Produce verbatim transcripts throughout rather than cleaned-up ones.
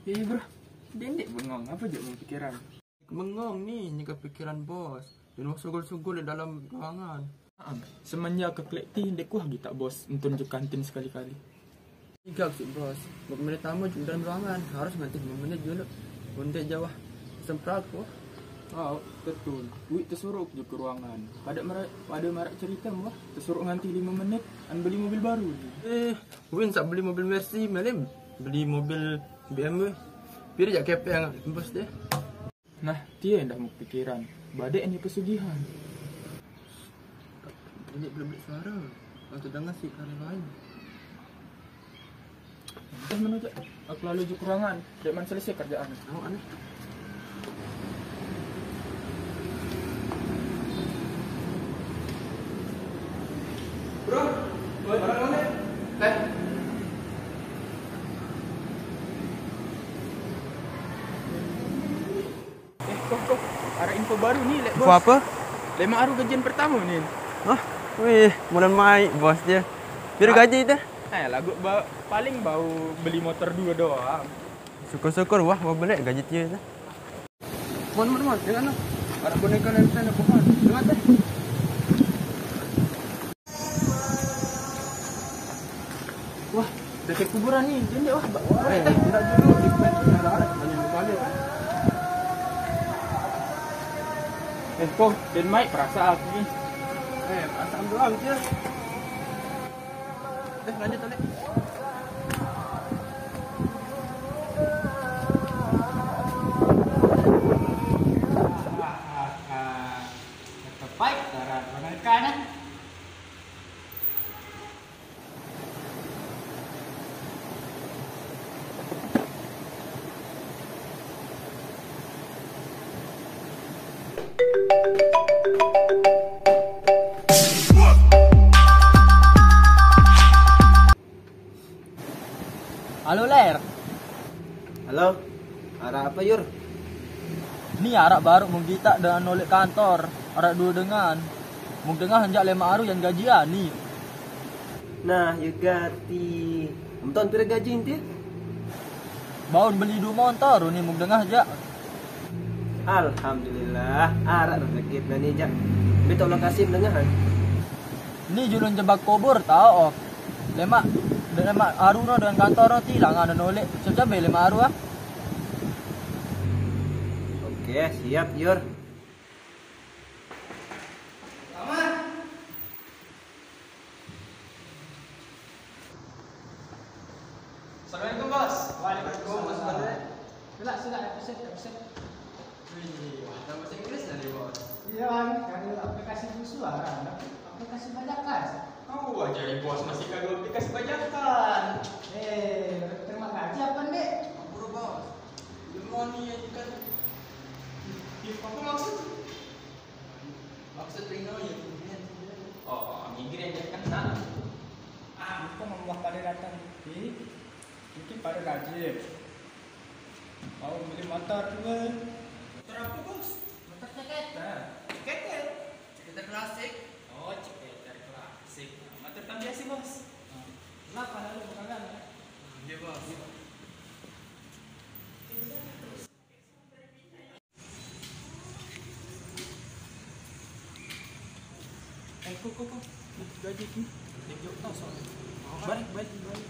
Eh, bro, dendeq bengong, ape jaq mauq pikiran? Bengong ni, nyegah pikiran bos. Dan wah sugul-sugul di dalam ruangan. Heeh, semenjak ke Klekti, ndeq kuah gitak bos, entun juk kantin sekali-kali. Igak sih bos, buat menit tamu juk dalam ruangan, harus nganti lime menit juluq. Mun ndeq jaq wah semprak wah. Oh, tetu. Uiq tesuruq juk ke ruangan. Pade mara-, pade maraq cerite wah, tesuruq nganti lime menit, an beli mobil baru. Eh, Win saq beli mobil Mercy, Melim beli mobil B M W. Pire jaq kepeng bos deh. Nah, tie endah mauq pikiran. Badeq ni pesugihan. Ini belum beli suara. Langsung dengar sih kali lain. Dah menuju. Aku lalu juk ruangan. Dek man selesai kerjaan. Awak aneh. Bro, barang mana? Eh. Eh, Koh, Koh. Araq info baru ni, leq bos. Info ape? Lemaq aru gajian pertame ni. Hah? Wih, bulan mai, bos je. Pire gaji teh? Eh, laguq ba-, paling bau beli motor due doang. Syukur-syukur, wah, bau beleq gaji tie teh. Mon, mon, mon, dengah no. Araq boneka Naruto ne pohon. Dengah teh. Wah, deket kuburan ni. Jende wah, ba-, eh, teh, ndak dulu. Di pet, araq-araq, banyak balik. Eh, Koh, den mai perasaan aku ni. Eh, perasaan doang, Cil. Eh, lanjut, Alek. Terbaik, cara mengenalkan, eh. Halo, Ler. Halo. Araq ape, Yur? Ni araq baruq menggitak dengan noleq kantor. Araq due dengan. Mung dengah njaq lemaq aru yan gajian ni. Nah, ye gati. Emton pire gaji enti? Baun beli due montor ni mung dengah jaq. Alhamdulillah, araq rezekine ni jaq. Betok lokasi dengah, eh? Ni julun jebak kubur, taoq, oh. Lemaq, lemaq aru no dengan kantor no tilangan no noleq. Siap jambe lemaq aru, ah. Oke, siap, Yur. Assalamualaikum, Bos. Waalaikumsalam. Bos, balik. Silaq, silaq, absen, absen. Wih, wah, bahasa Inggris tadi, Bos. Iya, kan? Kadu aplikasi busu, ah, kan? Aplikasi bajakan. Oh, wah, jadi Bos masih kadu aplikasi bajakan. Eh, terima gaji apa, Dek? Ampun, Bos. Ilmu ni yang dikasih. Apa maksud? Maksud Rino ya, kemudian. Oh, minggir yang dia kena. Ah, bukan membuah pada datang. Ih, mungkin pada gaji. Mau beli motor dua. Motor apa, Bos? Motor ceketer. Ceketer? Ceketer klasik. Oh, ceketer klasik. Motor tahun biasa, Bos. Nah, kenapa lalu belakangan, ya? Iya, Bos. Eh, Ko, Ko, Ko. Ih, gaji ni. Dia jauh tau soalnya. Balik, balik, balik.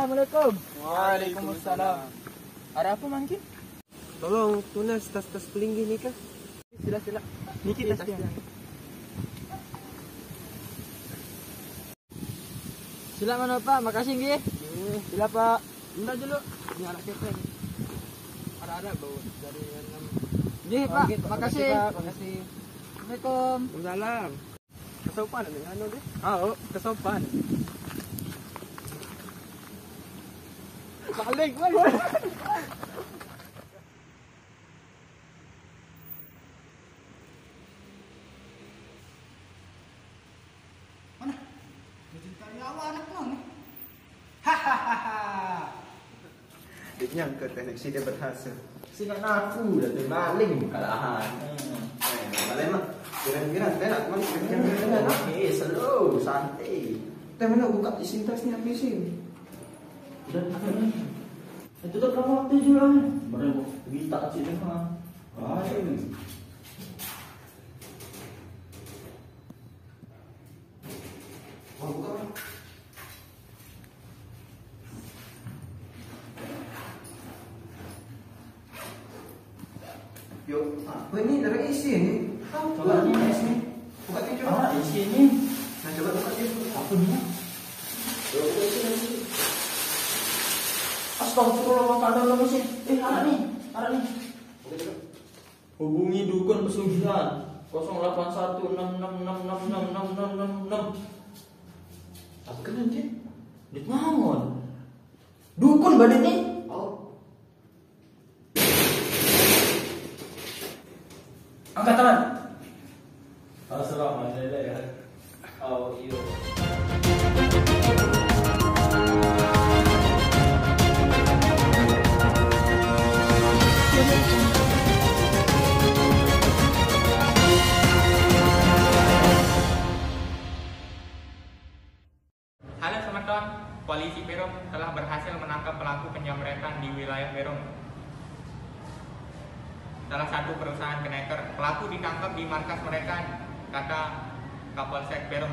Assalamualaikum. Waalaikumsalam. Ada apa mangkin? Tolong tunas tas-tas pelinggih nih kah? Sila, sila. Niki tasnya. Sila mana Pak? Makasih nggih. Sila Pak. Minta dulu. Ini anak kita nih. Ada-ada bau dari yang nggih Pak. Makasih. Makasih. Assalamualaikum. Waalaikumsalam. Kesopan ada anu deh. Oh, kesopan. Balik, balik. Mana? Jadi karyawan apa nih? Hahaha. Dia nyangka teknik sih dia berhasil. Sing aku dah terbaling kalahan. Hmm. Eh, balik mah. Kira-kira teh nak mana? Oke, slow, santai. Teh mana buka isin tasnya, isin. Udah, itu tuh kamu waktu itu lah. Mereka kita sih mah. Lain. Oh, buka. Yuk, apa ini? Dari isi ini. Coba ini isi. Buka pintu. Ah, isi ini. Nah, coba buka pintu. Apa ini? Coba buka isi ini. Astagfirullah, ada lagi sih. Eh, ada nih, ada nih. Oke, coba. Hubungi dukun pesugihan kosong delapan satu enam enam enam enam enam enam enam enam enam. Apa kan nanti? Dit naon? Dukun badan ini. Oh. Angkat tangan. Assalamualaikum. Oh, iya. Halo semeton, polisi Perum telah berhasil menangkap pelaku penjamretan di wilayah Perum. Salah satu perusahaan kneker. Pelaku ditangkap di markas mereka, kata Kapolsek Perum.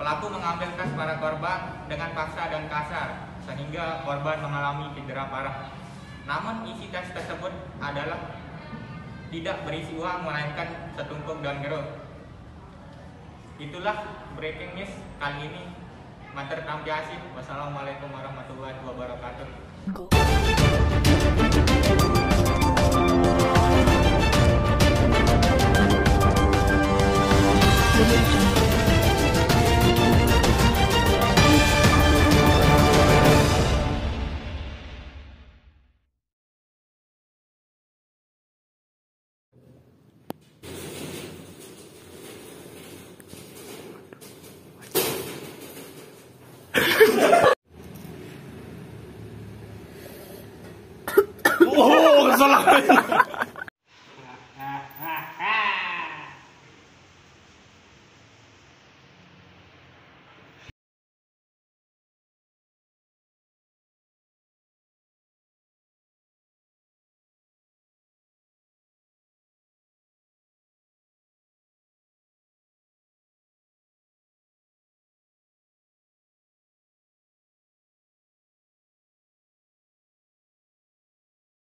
Pelaku mengambil tas para korban dengan paksa dan kasar, sehingga korban mengalami cedera parah. Namun isi tas tersebut adalah tidak berisi uang, melainkan setumpuk daun jeruk. Itulah breaking news kali ini. Matur tampi asih. Wassalamualaikum warahmatullahi wabarakatuh. Oh, kesalahan.